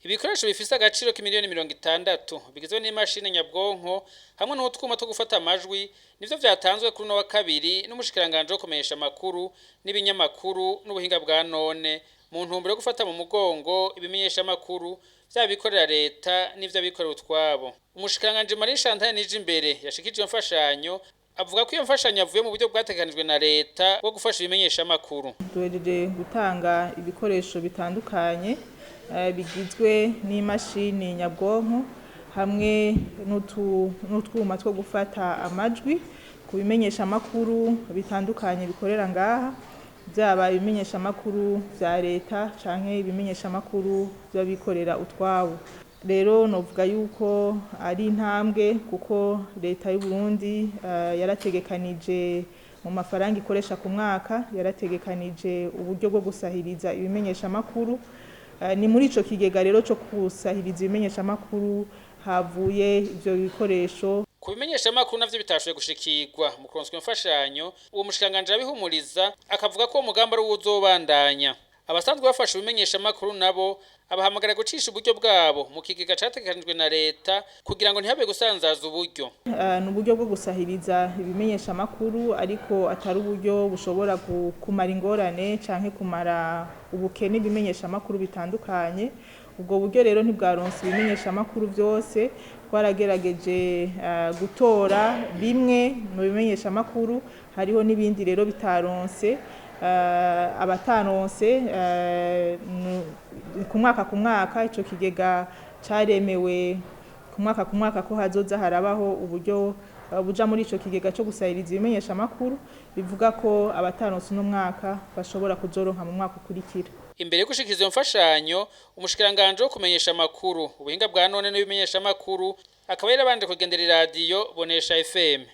Ibikoresho bifise agaciro k'imiliyoni 60 bigizwe n'imashini nyabwonko hamwe n'utwuma two gufata amajwi nivyo vyatanzwe kuri uno wa kabiri n'umushikiranganji wo kumenyesha amakuru n'ibinyamakuru n'ubuhinga bwa none, mu ntumbero yo gufata mu mugongo ibimenyesha amakuru, vyaba ibikorera leta n'ivy'abikorera utwabo. Umushikiranganji Marie Chantal Nijimbere yashikije iyo mfashanyo, avuga ko iyo mfashanyo yavuye mu buryo bwategekanijwe na leta bwo gufasha ibimenyesha amakuru. Duhejeje gutanga ibikoresho bitandukanye bigizwe n'imashini nyabwonko hamwe n'utwuma two gufata amajwi ku bimenyesha amakuru bitandukanye bikorera ngaha, byaba ibimenyesha amakuru vya leta canke ibimenyesha amakuru vy'abikorera utwabo. Rero novuga yuko ari intambwe, kuko leta y'u Burundi yarategekanije mu mafaranga ikoresha ku mwaka, yarategekanije uburyo bwo gusahiriza ibimenyesha amakuru. Ni muri ico kigega rero co gusahiriza ibimenyesha amakuru havuye ivyo bikoresho. Ku bimenyesha amakuru navyo bitashoboye gushikirwa mu kuronswa imfashanyo, uwo mushikiranganji arabihumuriza, akavuga ko uwo mugambi ari uwuzobandanya. Abasanzwe bafasha ibimenyesha amakuru nabo abahamagara gucisha uburyo bwabo mu kigega categekanijwe na leta kugira ngo ntihabe gusanzaza uburyo. Ni uburyo bwo gusahiriza ibimenyesha amakuru, ariko atari uburyo bushobora kumara ingorane canke kumara ubukene ibimenyesha amakuru bitandukanye. Ubwo buryo rero ntibwaronse ibimenyesha amakuru vyose. Twaragerageje gutora bimwe mu bimenyesha amakuru, hariho n'ibindi rero bitaronse. Abataronse, ku mwaka ku mwaka ico kigega caremewe ku mwaka ku mwaka ko hazoza harabaho uburyo buja muri ico kigega co gusahiriza ibimenyesha amakuru, bivuga ko abataronse uno mwaka bashobora kuzoronka mu mwaka ukurikira. Imbere yo gushikiriza iyo mfashanyo, umushikiranganji wo kumenyesha amakuru, ubuhinga bwa none n'ibimenyesha amakuru akaba yarabanje kugendera iradiyo Bonesha FM.